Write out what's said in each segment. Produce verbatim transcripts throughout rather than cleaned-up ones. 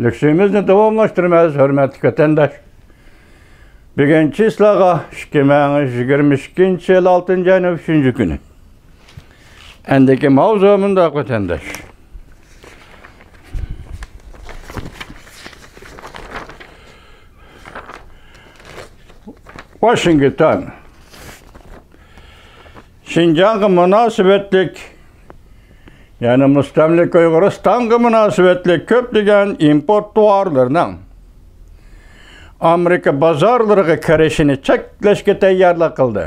لېكسىيىمىزنى داۋاملاشتۇرىمىز، ھۆرمەتلىك ۋەتەنداش. بۈگۈن چىسلاغا ئىككى مىڭ يىگىرمە ئىككىنچى يىل ئالتىنچى ئاينىڭ ئۈچىنچى كۈنى. ئەندىكى ماۋزۇ مۇنداق، ۋەتەنداش. ۋاشىنگتون. شىنجاڭغا مۇناسىۋەتلىك، يەنى مۇستەملىكە ئۇيغۇرىستانغا مۇناسىۋەتلىك كۆپلىگەن ئىمپورت تاۋارلىرىنىڭ ئامېرىكا بازارلىرىغا كىرىشىنى چەكلەشكە تەييارلىق قىلدى.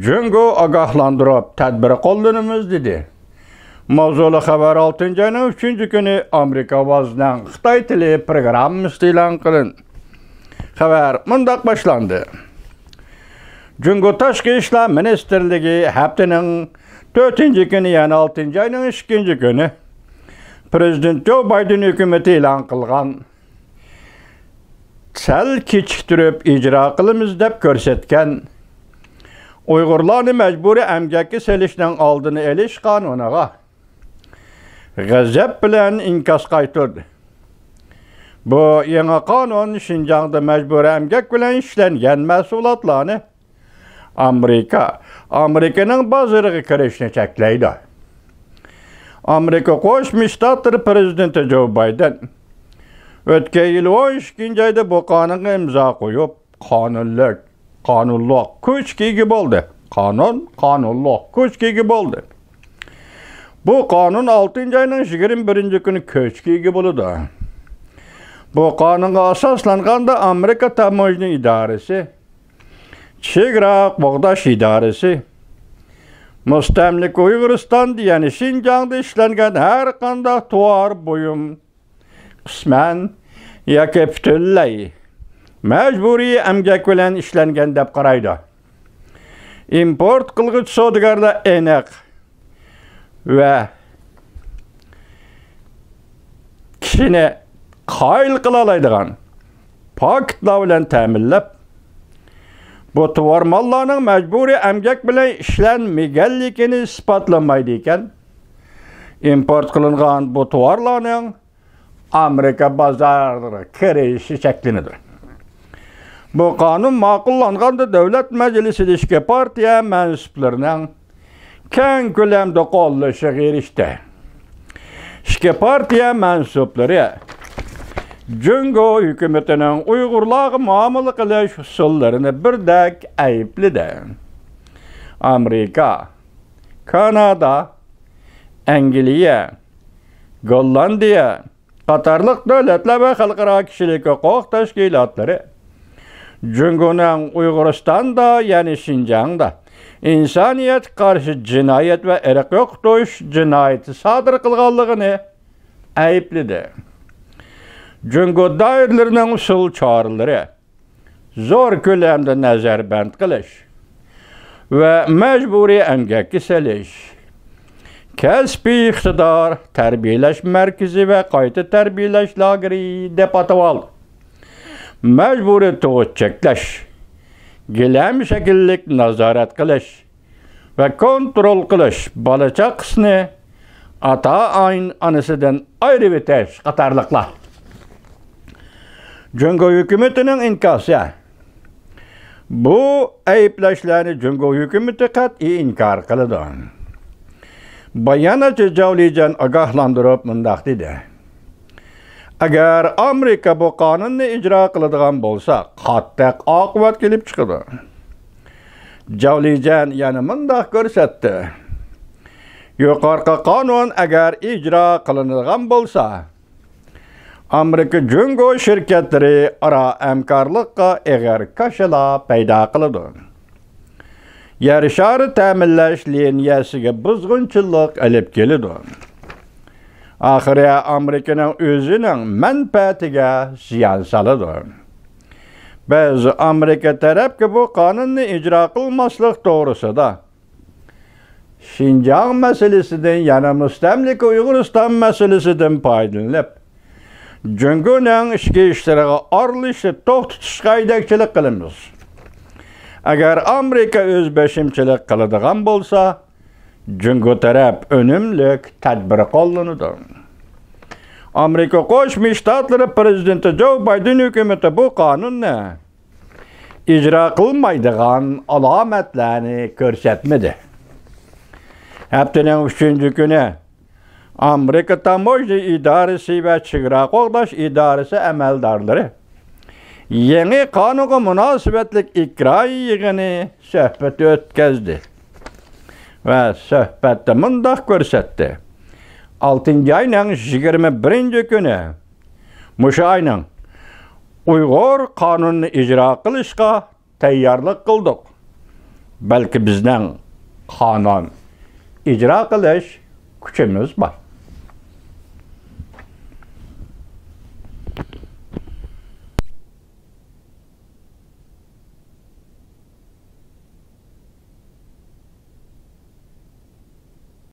جۇڭگو ئاگاھلاندۇرۇپ، تەدبىر قوللىنىمىز، دېدى. ماۋزۇلۇق خەۋەر ئالتىنچى ئاينىڭ ئۈچىنچى كۈنى ئامېرىكا ئاۋازىنىڭ خىتاي تىلى پروگراممىسىدا ئېلان قىلىندى. خەۋەر مۇنداق باشلاندى. جۇڭگو تاشقى ئىشلار مىنىستىرلىكى ھەپتىنىڭ تۆتىنچى كۈنى، يەنى ئالتىنچى ئاينىڭ ئىككىنچى كۈنى، پىرېزىدېنت جو بايدېن ھۆكۈمىتى ئېلان قىلغان، سەل كېچىكتۈرۈپ ئىجرا قىلىمىز دەپ كۆرسەتكەن، ئۇيغۇرلارنى مەجبۇرىي ئەمگەككە سېلىشنىڭ ئالدىنى ئېلىش قانۇنىغا غەزەپ بىلەن ئىنكاس قايتۇردى. بۇ يېڭى قانۇن شىنجاڭدا مەجبۇرىي ئەمگەك بىلەن ئىشلەنگەن مەھسۇلاتلارنى ئامېرىكا، ئامېرىكىنىڭ بازىرىغا كىرىشنى چەكلەيدۇ. ئامېرىكا قوشما شتاتلىرى پىرېزىدېنتى جو بايدېن ئۆتكەن يىل ئون ئىككىنچى ئايدا بۇ قانۇنغا ئىمزا قويۇپ، قانۇنلۇق، قانۇنلۇق كۈچكە ئىگە بولدى. قانۇن قانۇنلۇق كۈچكە ئىگە بولدى. بۇ قانۇن ئالتىنچى ئاينىڭ يىگىرمە بىرىنچى كۈنى كۈچكە ئىگە بولىدۇ. بۇ قانۇنغا ئاساسلانغاندا، ئامېرىكا تاموژنا ئىدارىسى، چېگرا قوغداش ئىدارىسى، مۇستەملىكە ئۇيغۇرىستاندا، يەنى شىنجاڭدا ئىشلەنگەن ھەر قانداق تاۋار، بۇيۇم، قىسمەن ياكى پۈتۈنلەي مەجبۇرىي ئەمگەك بىلەن ئىشلەنگەن دەپ قارايدۇ. ئىمپورت قىلغۇچى سودىگەرلەر ئېنىق ۋە كىشىنى قايىل قىلالايدىغان پاكىتلار بىلەن تەمىنلەپ، بۇ تاۋار ماللارنىڭ مەجبۇرىي ئەمگەك بىلەن ئىشلەنمىگەنلىكىنى ئىسپاتلىمايدىكەن، ئىمپورت قىلىنغان بۇ تاۋارلارنىڭ ئامېرىكا بازارلىرىغا كىرىشى چەكلىنىدۇ. بۇ قانۇن ماقۇللانغاندا، دۆلەت مەجلىسىدە ئىككى پارتىيە مەنسۇپلىرىنىڭ كەڭ كۆلەمدە قوللىشىغا ئېرىشتى. ئىككى پارتىيە مەنسۇپلىرى جۇڭگو ھۆكۈمىتىنىڭ ئۇيغۇرلارغا مۇئامىلە قىلىش ئۇسۇللىرىنى بىردەك ئەيىبلىدى. ئامېرىكا، كانادا، ئەنگلىيە، گوللاندىيە قاتارلىق دۆلەتلەر ۋە خەلقئارا كىشىلىك ھوقۇق تەشكىلاتلىرى جۇڭگونىڭ ئۇيغۇرىستاندا، يەنى شىنجاڭدا ئىنسانىيەتكە قارشى جىنايەت ۋە ئىرق يوقىتىش جىنايىتى سادىر قىلغانلىقىنى ئەيىبلىدى. جۇڭگو دائىرىلىرىنىڭ ئۇسۇل چارىلىرى زور كۆلەمدە نەزەربەند قىلىش ۋە مەجبۇرىي ئەمگەككە سېلىش، كەسپىي ئىقتىدار تەربىيەلەش مەركىزى ۋە قايتا تەربىيەلەش لاگېرى دەپ ئاتىۋالدى. مەجبۇرىي تۇغۇت چەكلەش، گىلەم شەكىللىك نازارەت قىلىش، ۋە كونترول قىلىش، بالا-چاقىسىنى ئاتا-ئانىسىدىن ئايرىۋېتىش قاتارلىقلار. جۇڭگو ھۆكۈمىتىنىڭ ئىنكاسى. بۇ ئەيىبلەشلەرنى جۇڭگو ھۆكۈمىتى قەتئىي ئىنكار قىلىدۇ. باياناتچى جاۋ لىجيەن ئاگاھلاندۇرۇپ مۇنداق دېدى: ئەگەر ئامېرىكا بۇ قانۇننى ئىجرا قىلىدىغان بولسا، قاتتىق ئاقىۋەت كېلىپ چىقىدۇ. جاۋ لىجيەن يەنە مۇنداق كۆرسەتتى: يۇقىرىقى قانۇن ئەگەر ئىجرا قىلىنىدىغان بولسا، ئامېرىكا جۇڭگو شىركەتلىرى ئارا ھەمكارلىققا ئېغىر كاشىلا پەيدا قىلىدۇ. يەر شارى تەمىنلەش لىنىيەسىگە بۇزغۇنچىلىق ئېلىپ كېلىدۇ. ئاخىرى ئامېرىكىنىڭ ئۆزىنىڭ مەنپەئەتىگە زىيان سالىدۇ. بىز ئامېرىكا تەرەپكە بۇ قانۇننى ئىجرا قىلماسلىق توغرىسىدا، شىنجاڭ مەسىلىسىدىن، يەنە مۇستەملىكە ئۇيغۇرىستان مەسىلىسىدىن پايدىلىنىپ، جۇڭگونىڭ ئىچكى ئىشلىرىغا ئارىلىشىشنى توختىتىشقا ھەيدەكچىلىك قىلىمىز. ئەگەر ئامېرىكا ئۆز بېشىمچىلىق قىلىدىغان بولسا، جۇڭگو تەرەپ ئۈنۈملۈك تەدبىر قوللىنىدۇ. ئامېرىكا قوشما شتاتلىرى پىرېزىدېنتى جو بايدېن ھۆكۈمىتى بۇ قانۇننى ئىجرا قىلمايدىغان ئالامەتلەرنى كۆرسەتمىدى. ھەپتىنىڭ ئۈچىنچى كۈنى ئامېرىكا تاموژنا ئىدارىسى ۋە چېگرا قوغداش ئىدارىسى ئەمەلدارلىرى يېڭى قانۇنغا مۇناسىۋەتلىك ئىكرا يىغىنى سۆھبىتى ئۆتكەزدى ۋە سۆھبەتتە مۇنداق كۆرسەتتى: ئالتىنچى ئاينىڭ يىگىرمە بىرىنچى كۈنى، مۇشۇ ئاينىڭ، ئۇيغۇر قانۇنىنى ئىجرا قىلىشقا تەييارلىق قىلدۇق. بەلكى بىزنىڭ قانۇن ئىجرا قىلىش كۈچىمىز بار.